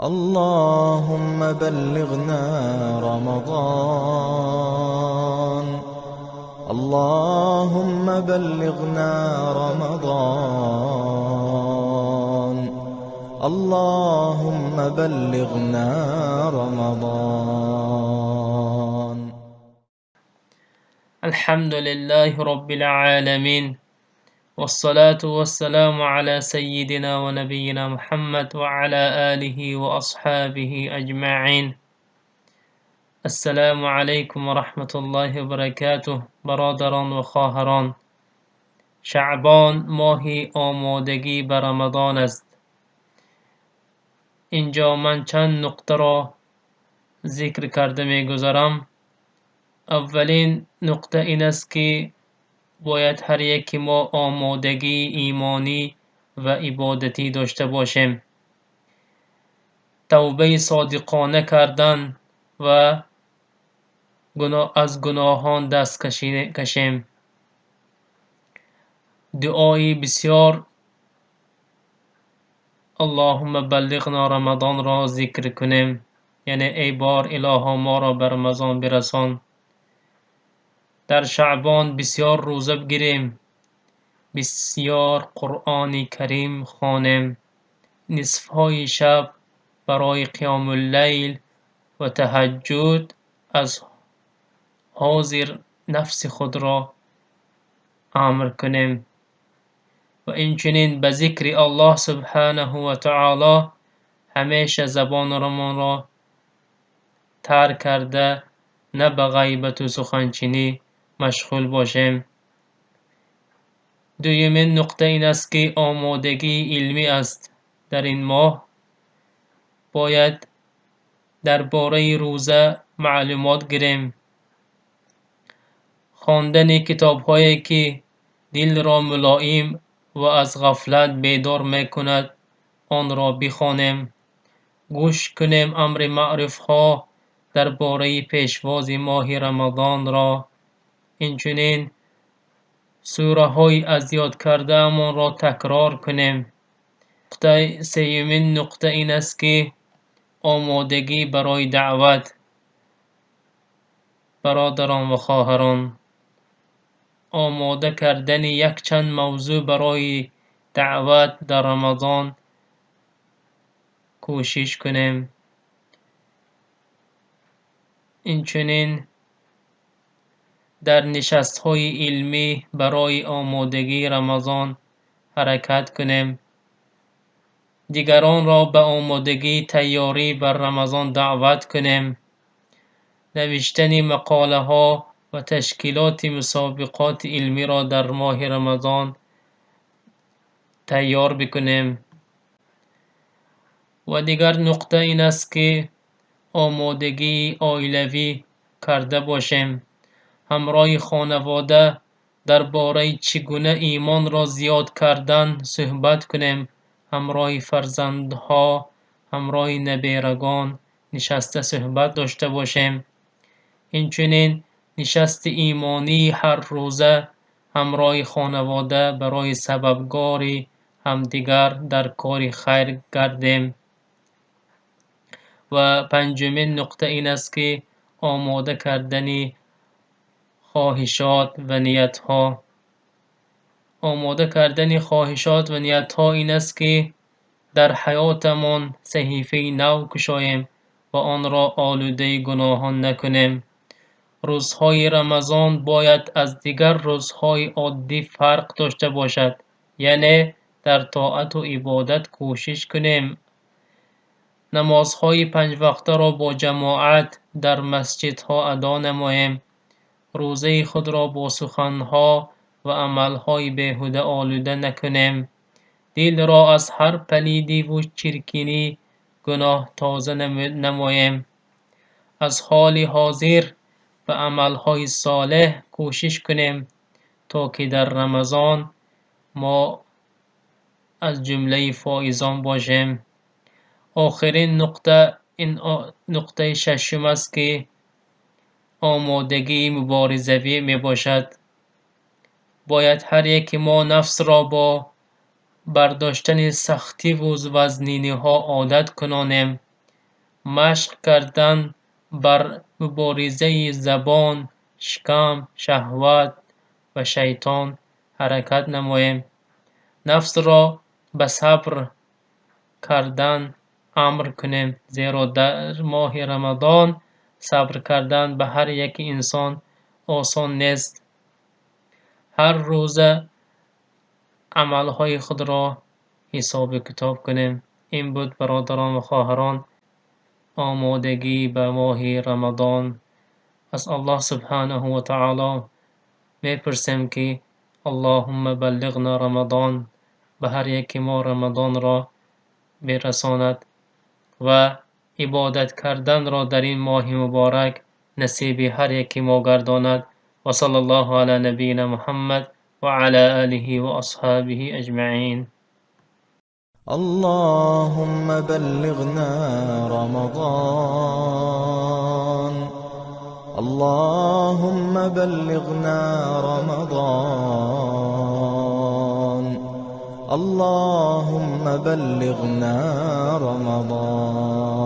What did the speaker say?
اللهم بلغنا رمضان، اللهم بلغنا رمضان، اللهم بلغنا رمضان. الحمد لله رب العالمين، والصلاة والسلام على سيدنا ونبينا محمد وعلى آله وأصحابه أجمعين. السلام علیکم و رحمت الله و برکاته. برادران و خواهران، شعبان ماهی آمادگی به رمضان است. اینجا من چند نقطه را ذکر کرده میگذرم. اولین نقطه این است که باید هر یکی ما آمادگی ایمانی و عبادتی داشته باشیم. توبه صادقانه کردن و از گناهان دست کشیم. دعای بسیار اللهم بلغنا رمضان را ذکر کنیم، یعنی ای بار الها ما را به رمضان برسان. در شعبان بسیار روزه بگیریم، بسیار قرآن کریم خوانیم، نصفهای شب برای قیام اللیل و تهجد از حاضر نفس خود را امر کنیم و اینچنین به ذکر الله سبحانه و تعالی همیشه زبانمان را تر کرده، نه به غیبت و سخنچینی مشغول باشیم. دومین نقطه این است که آمادگی علمی است. در این ماه باید درباره روزه معلومات گیریم. خواندن کتاب‌هایی که دل را ملایم و از غفلت بیدار میکند آن را بخوانیم. گوش کنیم امر معروف‌ها درباره پیشواز ماه رمضان را. اینچنین سوره‌های از یاد کرده‌مان را تکرار کنیم. سومین نقطه این است که آمادگی برای دعوت. برادران و خواهران، آماده کردن یک چند موضوع برای دعوت در رمضان کوشش کنیم. اینچنین در نشست‌های علمی برای آمادگی رمضان حرکت کنیم. دیگران را به آمادگی تیاری بر رمضان دعوت کنیم. نوشتن مقاله‌ها و تشکیلات مسابقات علمی را در ماه رمضان تیار بکنیم. و دیگر نقطه این است که آمادگی عائلوی کرده باشیم. همراه خانواده درباره چگونه ایمان را زیاد کردن صحبت کنیم. همراه فرزندها، همراه نبیرگان نشسته صحبت داشته باشیم. اینچنین نشست ایمانی هر روزه همراه خانواده برای سببگار همدیگر در کار خیر گردیم. و پنجمین نقطه این است که آماده کردن خواهشات و نیتها. آماده کردن خواهشات و نیتها این است که در حیاتمان صحیفه نو کشاییم و آن را آلوده گناهان نکنیم. روزهای رمضان باید از دیگر روزهای عادی فرق داشته باشد، یعنی در طاعت و عبادت کوشش کنیم. نمازهای پنج وقته را با جماعت در مسجدها ادا نماییم. روزه خود را با سخنها و عملهای بیهوده آلوده نکنیم. دل را از هر پلیدی و چرکینی گناه تازه نماییم. از حال حاضر به عملهای صالح کوشش کنیم تا که در رمضان ما از جمله فائزان باشیم. آخرین نقطه این نقطه ششم است که آمادگی مبارزوی می باشد. باید هر یک ما نفس را با برداشتن سختی و وزنینی ها عادت کنانیم. Машқ кардан бар муборизаи забон, шикам, шаҳват ва шайтон ҳаракат намоем. Нафсро ба сабр кардан амр кунем, зеро дар моҳи Рамазон сабр кардан ба ҳар яки инсон осон нест. Ҳар рӯза амалҳои худро ҳисобу китоб кунем. Ин буд, бародарон ва хоҳарон, омодагӣ ба моҳи Рамазон. Аз Аллоҳ субҳонаҳу ва таоло мепурсем, ки Аллоҳумма баллиғна Рамазон, ба ҳар яки мо Рамазонро бирасонад ва ибодат карданро дар ин моҳи муборак насиби ҳар яки мо гардонад. Ва саллаллоҳу ала набийина Муҳаммад ва ала олиҳи ва асҳобиҳи аҷмаин. اللهم بلغنا رمضان، اللهم بلغنا رمضان، اللهم بلغنا رمضان.